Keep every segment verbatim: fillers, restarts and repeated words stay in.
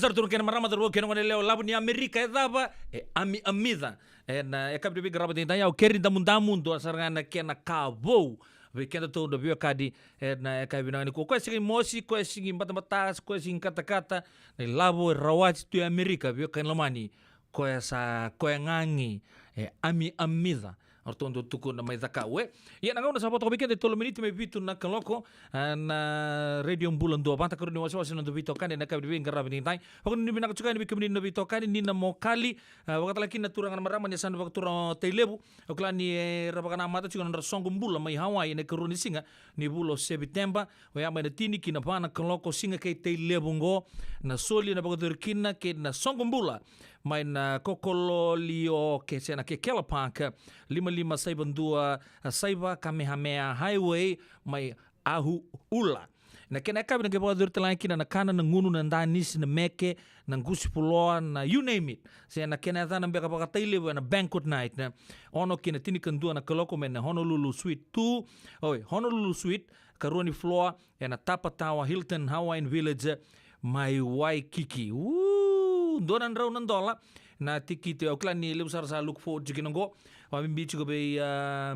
Sa ra tu na kena marama, cauravou kei na goneyalewa, lavo ni Amerika e cava? E ami, amica. Ena yakavi ni veiqaravi edaidai, au keri damudamu, dua sara ga na kena ka vou vei kedatou na veiwekani. Ena yakavi vinaka nikua, koya sega ni mosi, koya sega ni batabata, koya sega ni katakata, na ilavo e rawati tu e Amerika, veiwekani lomani. Koya sa, koya ga qi, e ami, amica. O ratou dau tukuna mai Cakaudrove. Ia na gauna sa vo toka vei keda e tolu miniti mai vitu na kaloko, a, na Radio Bula Duavata, karua ni wasewase na noda veitokani ena yakavi ni veiqaravi edaidai. Vakanuinui vinaka tiko yani vei kemuni na veitokani, Nina Mokali, a, vakatale kina na turaga na marama ni yasana vakaturaga o Tailevu. Au kila ni, e, ra vakanamata tiko na nodra soqo bula mai Hawaii ena ikarua ni siga ni vula o Seviteba. Oya mai na tini ki na va na kaloko, siga kei Tailevu oqo. Na soli ena vakayacori kina kei na soqo bula mai na Kokololiokese na Kekela Park, lima lima saiva dua, a, saiva Kamehameha Highway mai Ahu'ula. Na kena yakavi na qai vakayacori tale ga kina na kana, na gunu, na danisi, na meke, na qusi fuloa, na you name it. Se na kena yacana beka vakaTailevu ena banquet night, na ono ki na tinikadua na kaloko mai na Honolulu Suite two, oi, Honolulu Suite, karua ni floor, ena Tapa Tower Hilton Hawaiian Village mai Waikiki. Uu, dua na drau na dola na tikiti. Au kila ni levu sara sa look forward tiko kina oqo. Vakabibi tiko vei, a,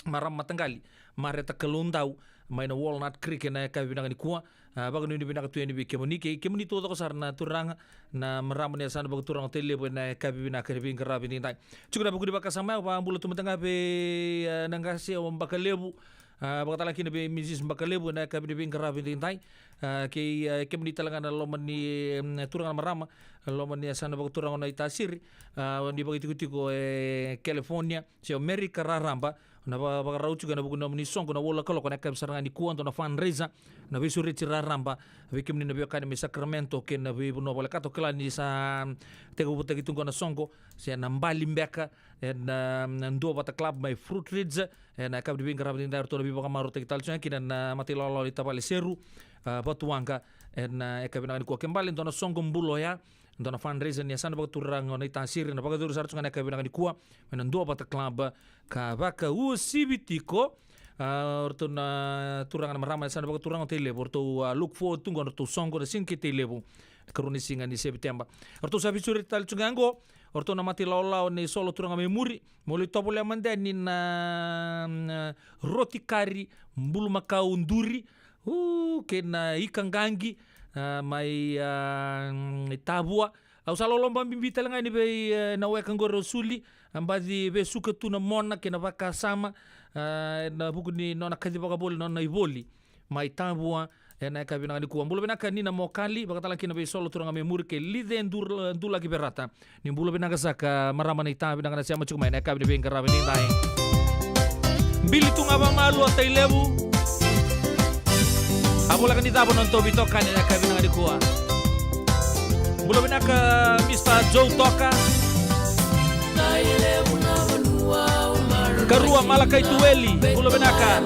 marama mataqali Mareta Kaloudau mai na Walnut Creek ena yakavi vinaka nikua. A, vakanuinui vinaka tu yani vei kemuni, kei kemuni taucoko sara na turaga na marama ni yasana vakaturaga o Tailevu ena yakavi vinaka ni veiqaravi edaidai. Tiko na vuku ni vakasama ya, au vakabula tu mada ga vei, a, na qase o Bakalevu, a, vakatale kina vei Mrs Bakalevu ena yakavi ni veiqaravi edaidai. A, kei, a, kemuni tale ga na loma ni, em, turaga na marama, loma ni yasana vakaturaga o Naitasiri, a, ni vakaitikotiko e California se o Merika raraba, na va-, vakarau tiko ena vuku ni nomuni soqo na walu na kaloko ena yakavi sara ga nikua, dua na fundraiser, na veisureti raraba vei kemuni na veiwekani mai Sacramento kei na veivanua volekata. Au kila ni sa tekivutaki tu qo na soqo se na bali beka ena, na Duavata Club mai Fruit Ridge, ena yakavi ni veiqaravi edaidai. O ratou na veivakamarautaki tale tiko ga kina na matailawalawa ni tavale Seru, a, Vatuwaqa, ena yakavi vinaka nikua. Ke bale dua na soqo bula oya, dua na fundraiser ni yasana vakaturaga o Naitasiri, na vakayacori sara tiko ga ena yakavi vinaka nikua mai na Duavata Club, ka vakauasivi tiko, a, o ratou na turaga na marama ni yasana vakaturaga o Tailevu, o ratou, a, look forward tu qo na nodratou soqo na siga kei Tailevu, karua ni siga ni Seviteba. O ratou sa veisureti tale tiko ga qo, o ratou na matailawalawa ni solo turaga mai muri, mo lai tovolea mada yani na, na roti kari, bulumakau duri, u, kei na ika qaqi, a, mai, a, mm, Tavua. Au sa loloba bibi tale ga yani vei, e, na weka qori o Suli, a, baci vesuka tu na mona kei na vakasama, a, ena vuku ni nona kacivaka voli na nona ivoli mai Tavua ena yakavi vinaka nikua. Bula vinaka Nina Mokali, vakatale kina vei solo turaga mai muri kei Lice Dur-, Dulaki Verata. Ni bula vinaka saka marama, ni ta vinaka na sema tiko mai ena yakavi ni veiqaravi edaidai. Bili tu ga vakamalua Tailevu. A, voleka ni cava na nodatou veitokani ena yakavi vinaka nikua. Bula vinaka Mister Joe Toka. Karua Malakai Tueli, bula vinaka.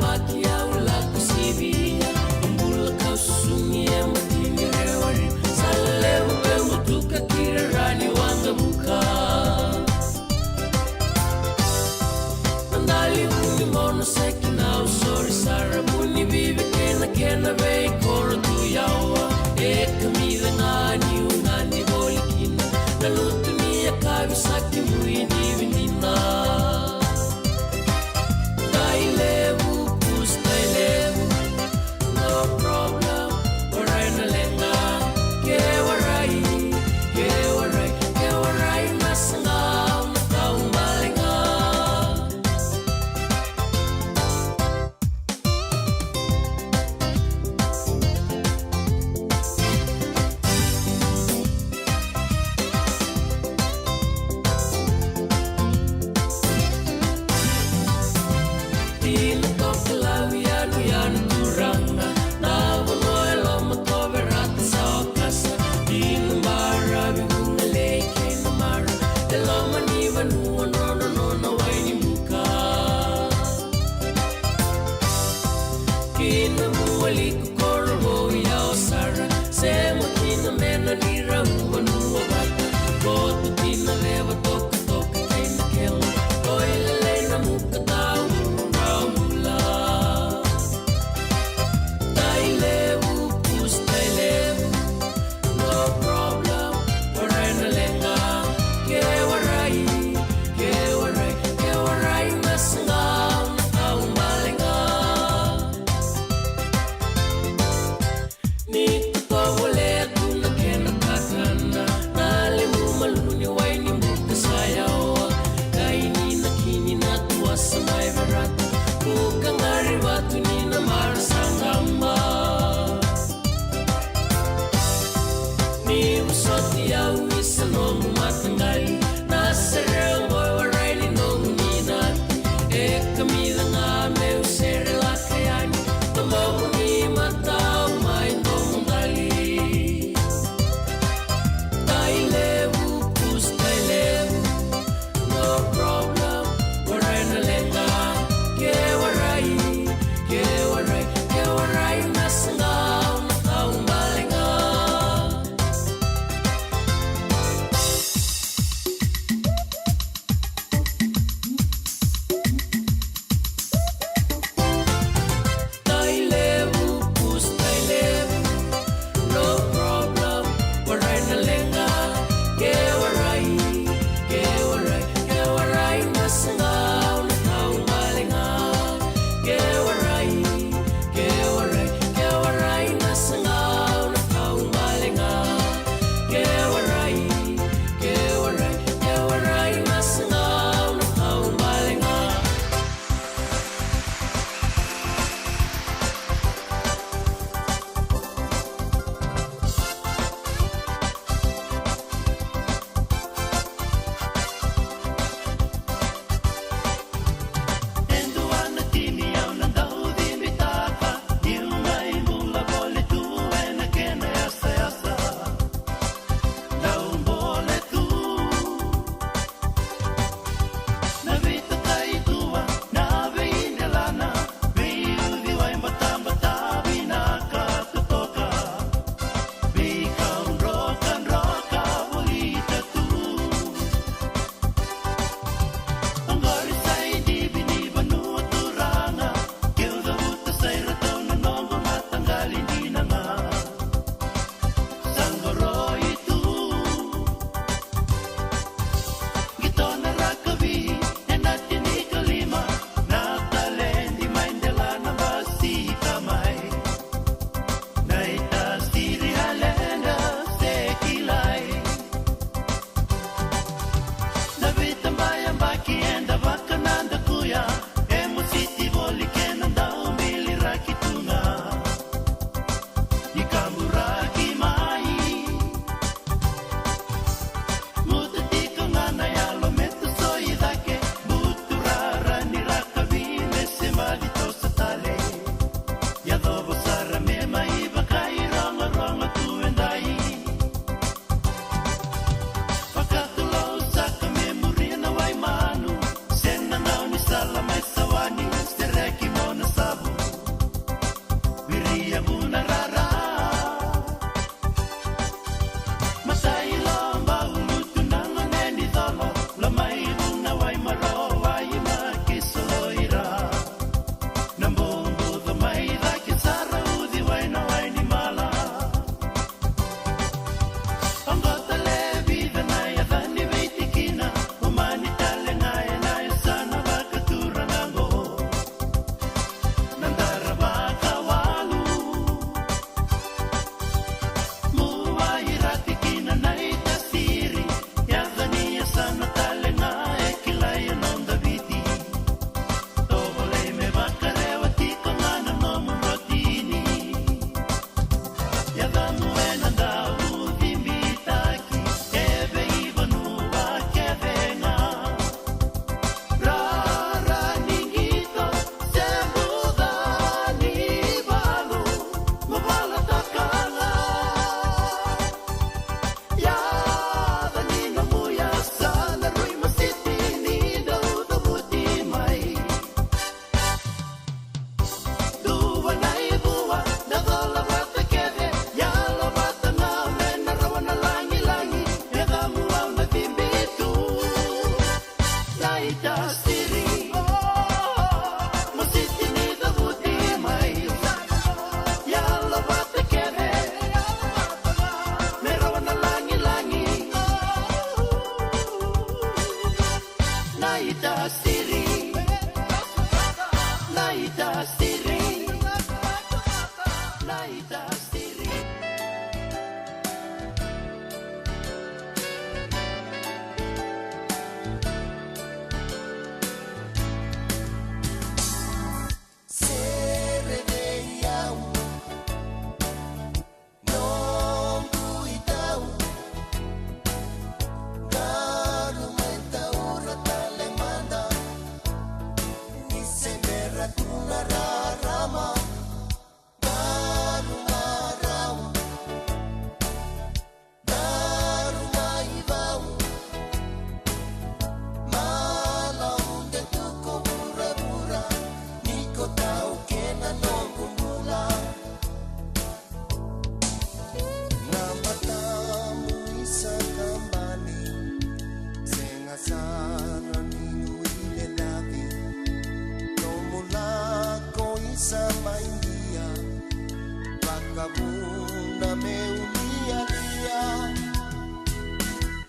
Vuna meu lialia,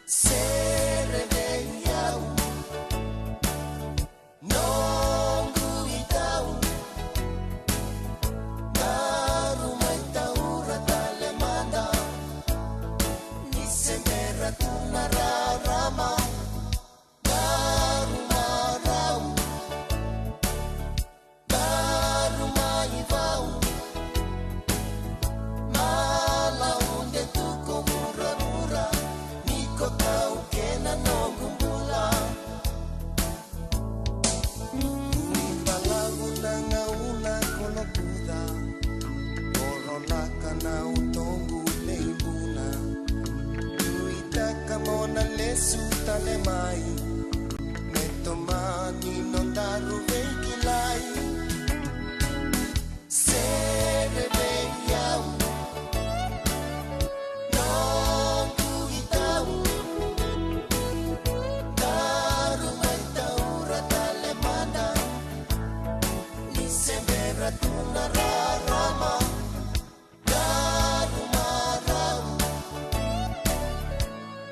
sere vei au, noqu itau. Daru mai taura tale mada, ni se bera tu na rarama. Daru marau, daru mai vau, malaude tu ko vuravura, ni ko tau kena noqu bula. Ni balavu na gauna ko lokuca, ko rolaka na utoqu leivuna. Nuitaka mo na lesu tale mai, me tomani nodaru veikilai. Sere vei au, noqu itau. Daru mai taura tale mada, ni se bera tu na rarama. Daru marau,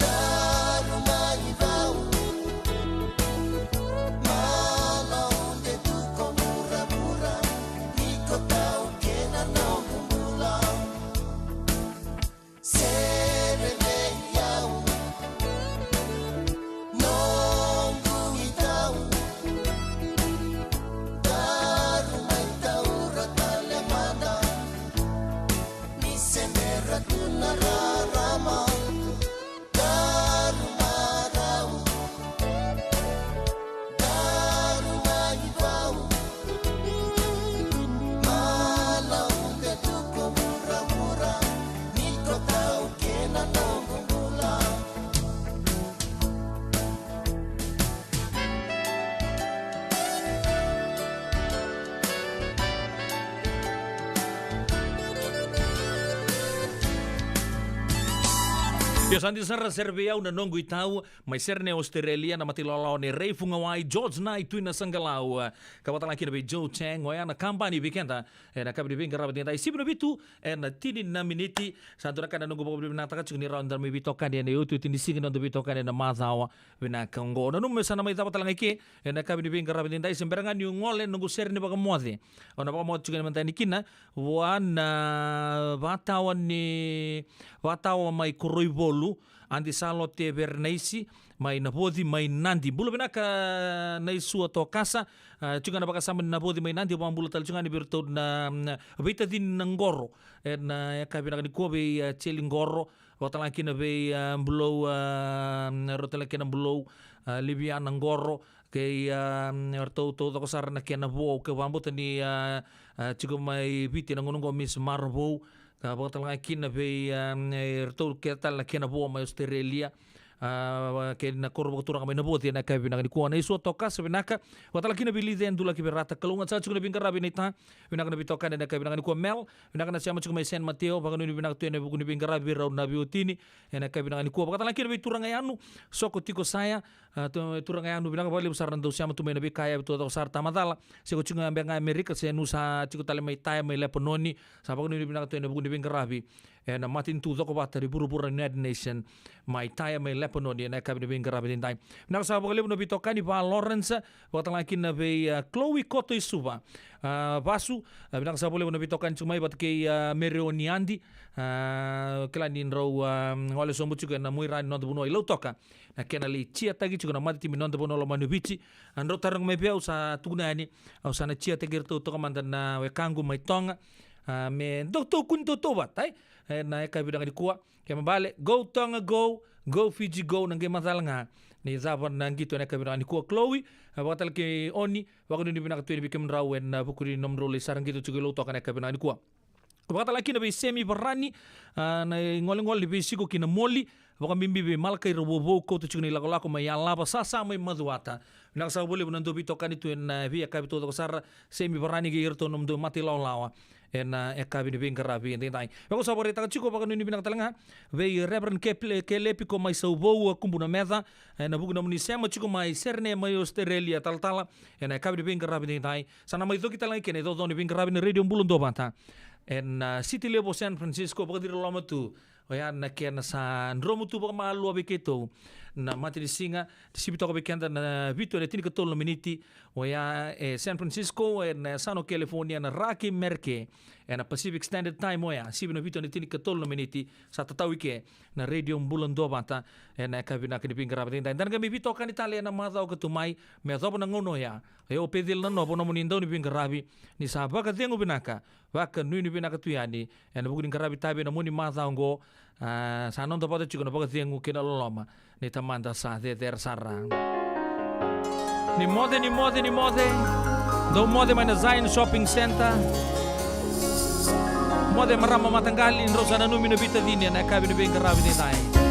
daru mai vau, malaude tu ko vuravura, ni ko tau kena noqu bula. Sere vei au, noqu itau. Daru mai taura tale mada, ni se bera tu na rarama. Daru marau, daru mai vau, malaude tu ko vuravura, ni ko tau kena noqu bula. Io, sa dina sara, sere vei au na noqu itau, mai Sydney, Australia, na mata ilawalawa nei Ray Fugawai, George Nai, Tui Nasaqalau, ka vakatalega kina vei Joe Chang, oya na kabani vei keda ena yakavi ni veiqaravi edaidai, sivi na vitu ena tini na miniti. Sa dua na ka na noqu vakavinavinakataka tiko ni rawa ni da mai veitokani ena iotioti ni siga ni noda veitokani ena macawa vinaka oqo. Nanuma me sa na mai cava talega i ke ena yakavi ni veiqaravi edaidai, se bera ga niu gole ena noqu sere ni vakamoce. Au na vakamoce tiko ena madani kina vua na vakatawa ni, vakatawa mai Koroivolu, Adi Salote Verenaisi mai Navoci mai Nadi. Bula vinaka Naisua Tokasa. A, tiko ga na vakasama ni Navoci mai Nadi, au vakabula tale tiko ga ni vei iratou na, na veitacini na qoro ena yakavi vinaka nikua, vei, a, Jeli Qoro, vakatalega kina vei, a, Bulou, a, rau tale kei na Bulou, a, Liviana Qoro, kei, a, ratou taucoko sara na kena vo, au vakabauta ni, a, a, tiko mai Viti ena gauna oqo Miss Maravou, ka vakatalega kina vei, a, e, ratou kece tale na kena vo mai Australia, a, kei na koro vakaturaga mai Navoci ena yakavi vinaka nikua. Naisua Tokasa, vinaka. Vakatalega kina vei Lice Dulaki Verata, kalougata sara tiko na veiqaravi naita. Vinaka na veitokani ena yakavi vinaka nikua. Mel, vinaka na sema tiko mai San Mateo, vakanuinui vinaka tu ena vuku ni veiqaravi vei rau na veiwatini ena yakavi vinaka nikua. Vakatalega kina vei turaga Yanu, Soko Tiko Saya, a, tu, turaga Yanu, vinaka vakalevu sara na dau sema tu mai, na veika yavi taucoko sara, tamacala se ko tiko ga beka ga Amerika, se nu sa tiko tale mai Taya mai Lepanoni, sa vakanuinui vinaka tu ena vuku ni veiqaravi ena matanitu cokovata ni vuravura, United Nation, mai Taya mai Lepanoni ena yakavi ni veiqaravi edaidai. Vinaka sara vakalevu na veitokani, va Lawrence, vakatalega kina vei, a, Chloe Koto i Suva, a, Vasu, a, vinaka sara vakalevu na veitokani tiko mai vata kei, a, Mereoni Adi, a, kila ni drau, a, gole sobu tiko ena muaira ni noda vanua i Lautoka, na kena lai jiataki tiko na matatimi ni noda vanua lomani o Viti. A, drau taroga mai vei au, sa tukuna yani, au sa na jiataki iratou toka mada na wekaqu mai Toga, a, me dau taukuni tautauvata, e, ena yakavi vinaka nikua. Kena ibalebale, go Toga go, go Fiji go, na qai macala ga ni cava na qito ena yakavi vinaka nikua. Chloe, a, vakatalega kei Oni, vakanuinui vinaka tu yani vei kemudrau ena vuku ni nomudrau lai sara qito tiko i Lautoka ena yakavi vinaka nikua. Vakatalega kina vei Semi Varani, a, na igolegole ni veisiko ki na Moli, vakabibi vei Malakai Rauvouvou, kauta tiko na ilakolako mai Yalava, Sasa mai Macuata. Vinaka sara vakalevu na dau veitokani tu ena, e, veiyakavi taucoko sara, Semi Varani kei iratou na nomudou mata ilawalawa ena, e, yakavi ni veiqaravi edaidai. Vaka au sa vakaraitaka tiko, vakanuinui vinaka talega vei Reverend Keple-, Kelepi ko mai Sauvou, a, Kubu na Meca, ena vuku ni nomuni sema tiko mai Sydney mai Australia, talatala, ena yakavi ni veiqaravi edaidai. Sa na mai coki talega kina e coco ni veiqaravi na Radio Bula Duavata ena, ah, city level o San Francisco, vakaciriloloma tu. Oya na kena sa dromu tu vakamalua vei keitou na matanisiga, sivi toka vei keda na vitu ena tinikatolu na miniti. Oya e San Francisco, ena yasana o California, na Ra kei Merika, ena Pacific Standard Time oya, sivi na vitu ena tinikatolu na miniti. Sa tatau i ke na Radio Bula Duavata ena yakavi vinaka ni veiqaravi edaidai. Eda na qai mai veitokani tale ena macawa ka tu mai me yacova na gauna oya. E o Peceli Nanova nomuni dauniveiqaravi. Ni sa vakacegu vinaka, vakanuinui vinaka tu yani ena vuku ni qaravi tavi ena mua ni macawa oqo. Ah, sa noda vata tiko na vakacegu kei na loloma ni Tamada sa cecere sara. Ni moce, ni moce, ni moce. Dou moce mai na Zion Shopping Centre. Moce marama mataqali, drau sa nanumi na veitacini ena yakavi ni veiqaravi edaidai.